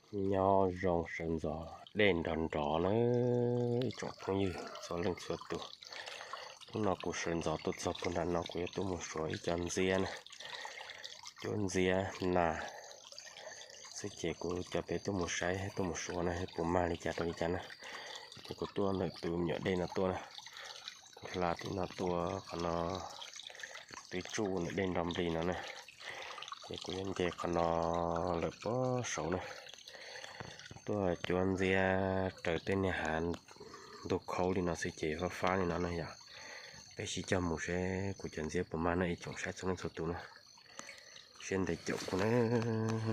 Nyob zoo sawv ntxov dej nrov nrov na ib tsoom phooj ywg txhua leej txhua tus. Hnub no kuv sawv ntxov tuaj txog puag nram no kuv yuav tuaj mus suav ib co ntxiab na, cuab ntxiab nas xwb ces kuv coj peb tuaj mus saib tuaj mus suav na puas mag li cas rau li cas na. Ces kuv tuaj ntawm tus me nyuam dej no tuaj na, kuv hla tim no tuaj qhov no, twb tsuj ntawm dej nrog nplig no na. Ces kuv yuav nce qhov no lawm pob saud na, tuaj cuab ntxiab raws tej niag hav ntug khaub li no xwb ces fab fab li no na yom. Peb sib cog mus seb kuv cov ntxiab puas mag no ib tsoom saib txhua leej txhua tus na. Siab ntev caum kuv na,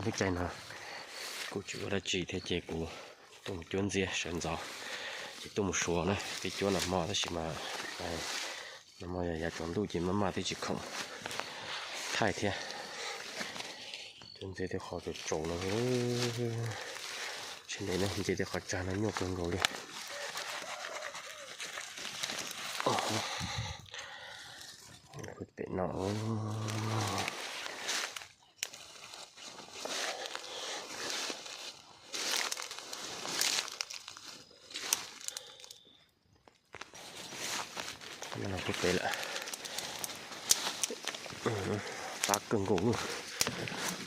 lub caij no kuv tsis ua dab tsi thiab ces kuv tuaj mus cuab ntxiab sawv ntxov ces tuaj mus suav na, peb cuab nag hmo tab sis mas nag hmo yog yav tsaus ntuj ces maj maj twb tsis khoom thaij thiab. Cuab ntxiab tej qhov tsaus tsaus no, siab ntev ne, nce tej qhov tsag no nyuaj kawg nkaus li. Pem no no pub pem lawm, qab kawg nkaus,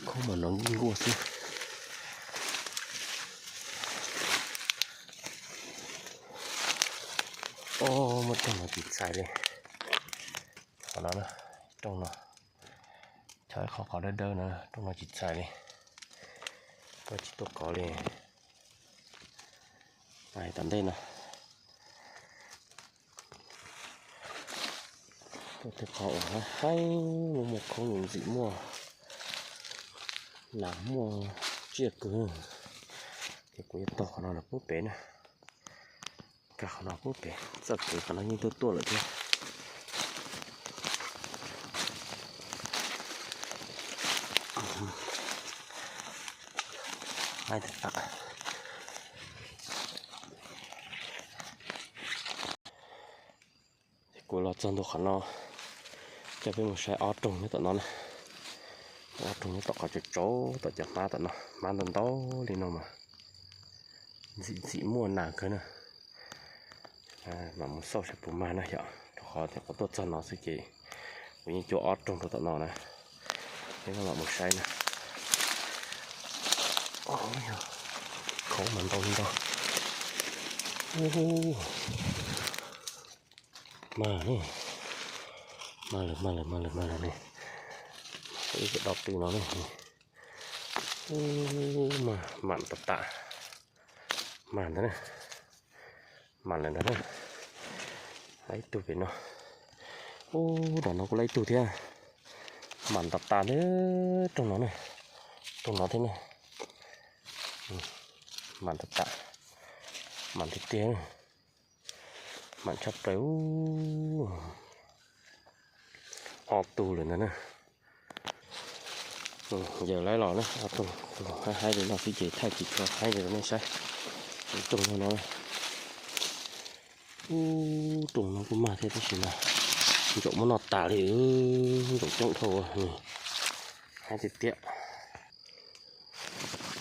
khaub mas nrov nkuaj xwb. Ob, muab rooj no tsis txhais li, qhov no, rooj no, chob ib qho qhov dawb dawb no, rooj no tsis txhais li, tuaj tsis tuaj kov li. Tom ntej no, tuaj tej qhov uas haib haib, muaj muaj khaub ntxim muaj nas muaj tsiaj kwv, ces kuv yuav taug qhov no los pub pem na. Nkag qhov no pub pem, txoj kev qhov no yeej tuaj tuaj lawm thiab. Kuv los txog ntua qhov no, coj peb mus saib ob rooj nyob tom no na. Ob rooj nyob tom qhov tsaus tsaus tom cov hmab tom no, hmab ntau ntau li no mas ntxim ntxim muaj nas kawg na. Mam mus xauj saib puas mag na yom, rau qhov tias kuv tuaj txog no xwb ces kuv yeej cuab ob rooj rau tom no na. Peb mam mus saib na. Khaub mas ntau ntau. Mag, mag lawm, mag lawm, mag lawm, mag lawm ne. Ib co do pw no ne. Mag, mam tas tas. Mag ntawd na. Mam lawm ntawd na. Lab ib tug pem no. Ub, nram no kuj lab ib tug thiab. Mam tas tas thiab rooj no na. Rooj no thiab na. Mam tas tas. Mam tiag tiag. Mam tshaj plaws. Ob tug lawm ntag na. Yawg laib los na, ob tug haib haib li no xwb ces thaij tsis tshua haib li rau nej saib. Rooj no, ub, rooj no kuj mag thiab tab sis mas ntsaum muab noj tas li, ntsaum coob dhau, haib tiag tiag.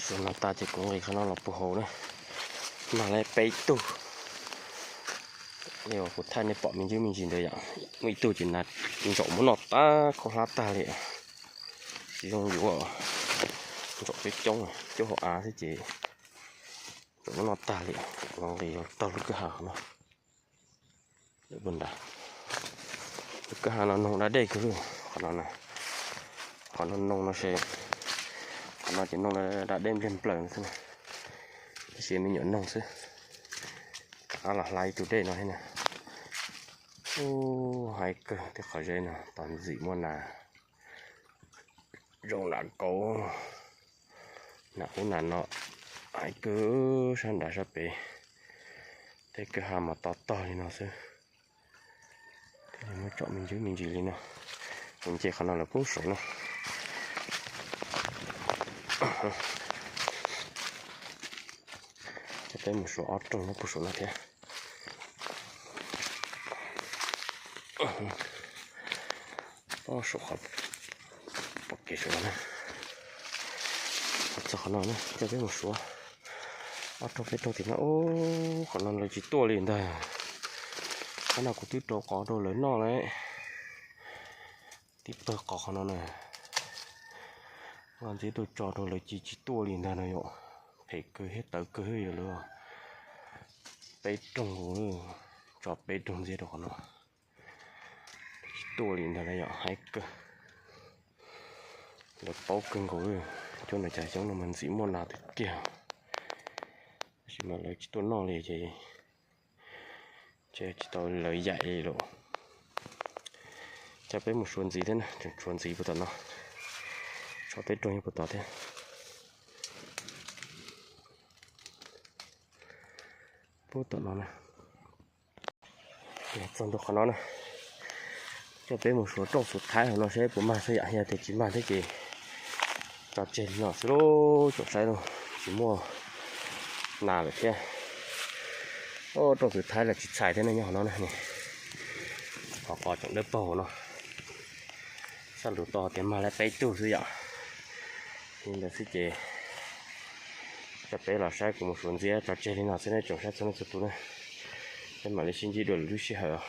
Suav no tas ces kuv nqis qhov no los puag hauv na. Mag lawm peb tug. Li uas kuv thaij nej pom me ntsis me ntsis ntawd yom, muaj ib tug ces ntsaum muab noj tas khaub hlab tag li. Tsis zoo yuav, ntsaum coob coob, coob hauv av xwb ces ntsaum muab noj tag li. Kuv nqis taug lub kwj ha no. Lub kwj ha no noog da dej kawg li. Qhov no, qhov no noog no ces, qhov no ces noog da dej npliag nplaws xwb, tab sis me nyuam noog xwb. Rov qab los hla ib tug dej no thiab na. Ub, haib kawg tej qhov zeb no tos ntxim muaj nas, zoo nas kauv, nas ub nas no, haib kawg sab nrad sab pem. Tej kwj ha mas to tog li no xwb. Muab tsom me ntsis me ntsis li no. Kuv nce qhov no lawm puag saud na. Ces peb mus suav ob rooj nyob puag saum no thiab. Ob saum qhov pom kev saum no na. Txog qhov no na, coj peb mus suav. Ob rooj peb rooj tim no, qhov no lawv tsis tuaj li ntag. Qhov no kuv twb rau qos rau lawv noj lawm. Tib pawg qos qhov no na, ntxiab tuaj tso rau lawv ci tsis tuaj li ntag no yom. Phem kawg thiab tawv kawg thiab yom lawv. Peb rooj nkaus, tso peb rooj ntxiab rau qhov no, tsis tuaj li ntag na yom, haib kawg. Lawv paub kawg nkaus, cuab ntawm cas xyoob no mas ntxim muaj nas tiag tiag. Tab sis mas lawv tsis tuaj noj li ces tsis tau lawv yaim li lawm. Coj peb mus suav ntxiv thiab na, tseem tshuav ntxiv puag tom no. Tso peb rooj nyob puag tod thiab. Puag tom no na. Txog ntua qhov no na, coj peb mus suav rooj xuv thaib hauv no seb puas mag xwb yom, yog tias tsis mag thiab ces tso tseg li no xwb lauj, tsoom saib lauj, tsis muaj nas lawm thiab. Rooj xuv thaib los tsis txhais thiab ne, nyob hauv no na, qhov qos tseem dawb paug no. Xab lus tau tias mag lawm peb tug xwb yom. Li ntawd xwb ces coj peb los saib, kuv mus suav ntxiab tso tseg li no xwb ne tsoom saib txhua leej txhua tus na. Peb mam li sib ntsib dua lwm lub sij hawm.